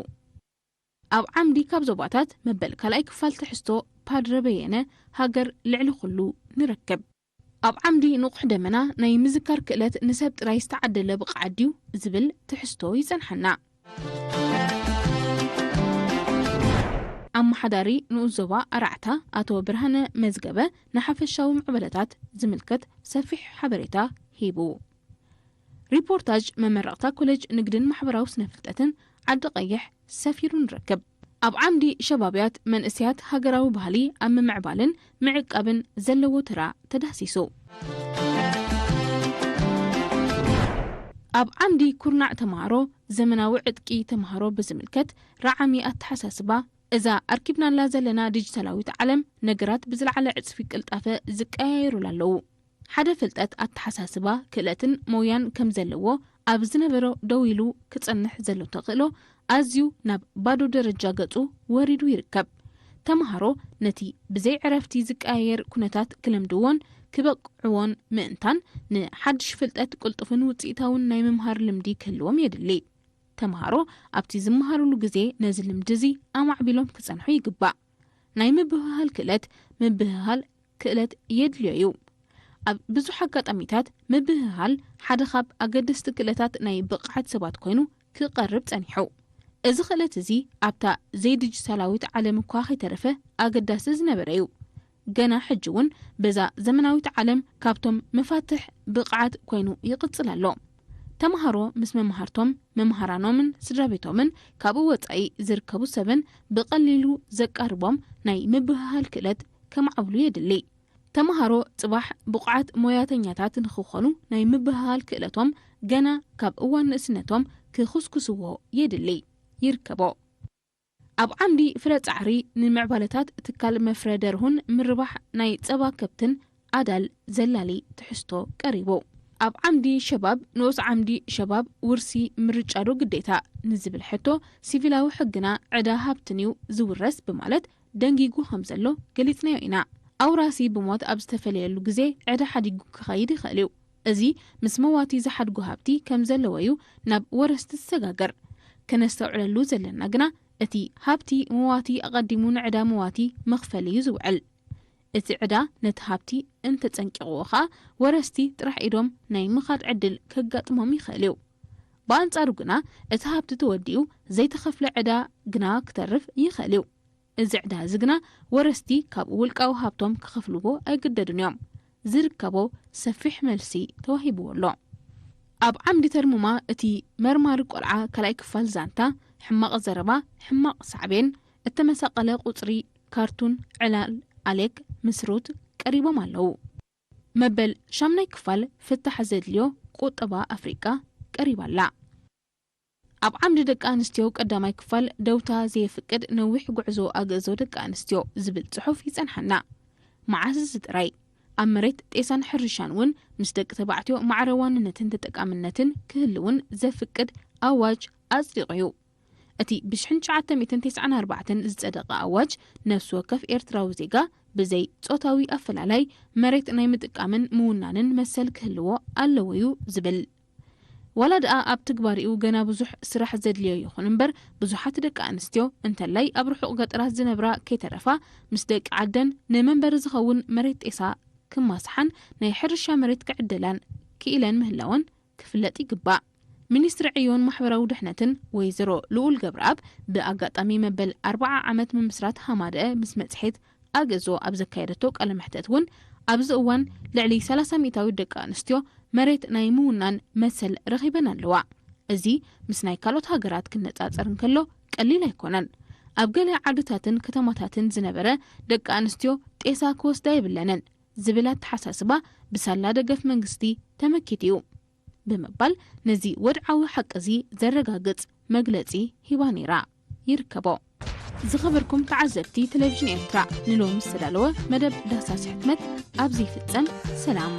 ኣብ ዓምዲ ካብ ዞባታት መበል ካልኣይ ክፋል ትሕዝቶ ፓድረ በየነ ሃገር ልዕሊ ኩሉ ንረክብ። ኣብ ዓምዲ ንቑሕ ደመና ናይ ምዝካር ክእለት ንሰብ ጥራይ ዝተዓደለ ብቕዓት ድዩ ዝብል ትሕዝቶ ይጸንሓና። ኣመሓዳሪ ንኡስ ዞባ ኣራዕታ ኣቶ ብርሃነ መዝገበ ንሓፈሻዊ ምዕበለታት ዝምልከት ሰፊሕ ሓበሬታ ሂቡ። ሪፖርታጅ መመረቕታ ኮሌጅ ንግድን ማሕበራዊ ስነ ፍልጠትን ዓዲ ቀይሕ ሰፊሩ ንረክብ። ኣብ ዓምዲ ሸባብያት መንእሰያት ሃገራዊ ባህሊ ኣብ ምምዕባልን ምዕቃብን ዘለዎ ተራ ተዳህሲሱ። ኣብ ዓምዲ ኩርናዕ ተምሃሮ ዘመናዊ ዕጥቂ ተምሃሮ ብዝምልከት ረዓሚ ኣተሓሳስባ፣ እዛ ኣርኪብናላ ዘለና ዲጂታላዊት ዓለም ነገራት ብዝለዓለ ዕጽፊ ቅልጣፈ ዝቀያየሩላ ኣለዉ። ሓደ ፍልጠት ኣተሓሳስባ ክእለትን ሞያን ከም ዘለዎ ኣብ ዝነበሮ ደው ኢሉ ክጸንሕ ዘሎ ተኽእሎ ኣዝዩ ናብ ባዶ ደረጃ ገጹ ወሪዱ ይርከብ። ተምሃሮ ነቲ ብዘይ ዕረፍቲ ዝቀያየር ኩነታት ክለምድዎን ክበቅዕዎን ምእንታን ንሓድሽ ፍልጠት ቅልጡፍን ውጽኢታውን ናይ ምምሃር ልምዲ ክህልዎም የድሊ። ተምሃሮ ኣብቲ ዝመሃሩሉ ግዜ ነዚ ልምዲ እዚ ኣማዕቢሎም ክጸንሑ ይግባእ። ናይ ምብህሃል ክእለት ምብህሃል ክእለት የድልዮ እዩ። ኣብ ብዙሕ ኣጋጣሚታት ምብህሃል ሓደ ካብ ኣገደስቲ ክእለታት ናይ ብቕዓት ሰባት ኮይኑ ክቐርብ ጸኒሑ። እዚ ክእለት እዚ ኣብታ ዘይዲጂታላዊት ዓለም እኳ ከይተረፈ ኣገዳሲ ዝነበረ እዩ። ገና ሕጂ እውን በዛ ዘመናዊት ዓለም ካብቶም መፋትሕ ብቕዓት ኮይኑ ይቕጽል ኣሎ። ተምሃሮ ምስ መምሃርቶም፣ መምሃራኖምን ስድራ ቤቶምን ካብኡ ወጻኢ ዝርከቡ ሰብን ብቐሊሉ ዘቃርቦም ናይ ምብህሃል ክእለት ከማዕብሉ የድሊ። ተምሃሮ ጽባሕ ብቑዓት ሞያተኛታት ንኽኾኑ ናይ ምብህሃል ክእለቶም ገና ካብ እዋን ንእስነቶም ክኹስኩስዎ የድሊ። ይርከቦ። ኣብ ዓምዲ ፍረ ጻዕሪ ንምዕባለታት ትካል መፍረ ደርሁን ምርባሕ ናይ ጸባ ከብትን ኣዳል ዘላሊ ትሕዝቶ ቀሪቡ። ኣብ ዓምዲ ሸባብ ንኡስ ዓምዲ ሸባብ ውርሲ ምርጫ ዶ ግዴታ ንዝብል ሕቶ ሲቪላዊ ሕግና ዕዳ ሃብትን እዩ ዝውረስ ብማለት ደንጊጉ ከም ዘሎ ገሊጽናዮ ኢና። ኣውራሲ ብሞት ኣብ ዝተፈለየሉ ግዜ ዕዳ ሓዲጉ ክኸይድ ይኽእል እዩ። እዚ ምስ መዋቲ ዝሓድጎ ሃብቲ ከም ዘለዎ እዩ ናብ ወረስቲ ዝሰጋገር። ከነስተውዕለሉ ዘለና ግና እቲ ሃብቲ መዋቲ ኣቐዲሙ ንዕዳ መዋቲ መኽፈሊ እዩ ዝውዕል። እቲ ዕዳ ነቲ ሃብቲ እንተጸንቂቕዎ ኸኣ፣ ወረስቲ ጥራሕ ኢዶም ናይ ምኻድ ዕድል ከጋጥሞም ይኽእል እዩ። ብኣንጻሩ ግና፣ እቲ ሃብቲ ተወዲኡ ዘይተኸፍለ ዕዳ ግና ክተርፍ ይኽእል እዩ። እዚ ዕዳ እዚ ግና ወረስቲ ካብኡ ውልቃዊ ሃብቶም ክኸፍልዎ ኣይግደዱን እዮም። ዝርከቦ ሰፊሕ መልሲ ተዋሂብዎ ኣሎ። ኣብ ዓምዲ ተርሙማ እቲ መርማሪ ቆልዓ ካልኣይ ክፋል ዛንታ፣ ሕማቕ ዘረባ፣ ሕማቕ ሳዕቤን፣ እተመሳቐለ ቁጽሪ፣ ካርቱን፣ ዕላል፣ ኣሌክ፣ ምስሩት ቀሪቦም ኣለዉ። መበል ሻምናይ ክፋል ፍታሕ ዘድልዮ ቁጠባ ኣፍሪቃ ቀሪባ ኣላ። ኣብ ዓምዲ ደቂ ኣንስትዮ ቀዳማይ ክፋል ደውታ ዘየፍቅድ ነዊሕ ጉዕዞ ኣገዞ ደቂ ኣንስትዮ ዝብል ጽሑፍ ይጸንሓና። መዓስ እዚ ጥራይ፣ ኣብ መሬት ጤሳን ሕርሻን እውን ምስ ደቂ ተባዕትዮ ማዕረ ዋንነትን ተጠቃምነትን ክህልውን ዘፍቅድ ኣዋጅ ኣጽዲቑ እዩ። እቲ ብሽሕን ትሽዓተ ሚእትን ተስዓን ኣርባዕተን ዝጸደቐ ኣዋጅ፣ ነፍሲ ወከፍ ኤርትራዊ ዜጋ ብዘይ ጾታዊ ኣፈላላይ መሬት ናይ ምጥቃምን ምውናንን መሰል ክህልዎ ኣለዎ እዩ ዝብል። ዋላ ደኣ ኣብ ትግባሪኡ ገና ብዙሕ ስራሕ ዘድልዮ ይኹን እምበር፣ ብዙሓት ደቂ ኣንስትዮ፣ እንተላይ ኣብ ርሑቕ ገጠራት ዝነብራ ከይተረፋ፣ ምስ ደቂ ዓደን ንመንበሪ ዝኸውን መሬት ጤሳ ክማስሓን ናይ ሕርሻ መሬት ክዕደላን ክኢለን ምህላወን ክፍለጥ ይግባእ። ሚኒስትሪ ዕዮን ማሕበራዊ ድሕነትን ወይዘሮ ልኡል ገብረኣብ፣ ብኣጋጣሚ መበል ኣርብዓ ዓመት ምምስራት ሃማደአ ምስ መጽሔት ኣገዞ ኣብ ዘካየደቶ ቃለ መሕተት እውን፣ ኣብዚ እዋን ልዕሊ ሰላሳ ሚእታዊት ደቂ ኣንስትዮ መሬት ናይ ምውናን መሰል ረኺበን ኣለዋ። እዚ ምስ ናይ ካልኦት ሃገራት ክነጻጸር እንከሎ ቀሊል ኣይኮነን። ኣብ ገለ ዓድታትን ከተማታትን ዝነበረ ደቂ ኣንስትዮ ጤሳ ክወስዳ የብለንን ዝብል ኣተሓሳስባ ብሳላ ደገፍ መንግስቲ ተመኪቱ እዩ ብምባል፣ ነዚ ወድዓዊ ሓቂ እዚ ዘረጋግጽ መግለጺ ሂባ ነይራ። ይርከቦ። ዝኸበርኩም ተዓዘብቲ ቴሌቪዥን ኤርትራ፣ ንሎሚ ዝተዳለወ መደብ ዳህሳስ ሕትመት ኣብዚ ይፍጸም። ሰላም።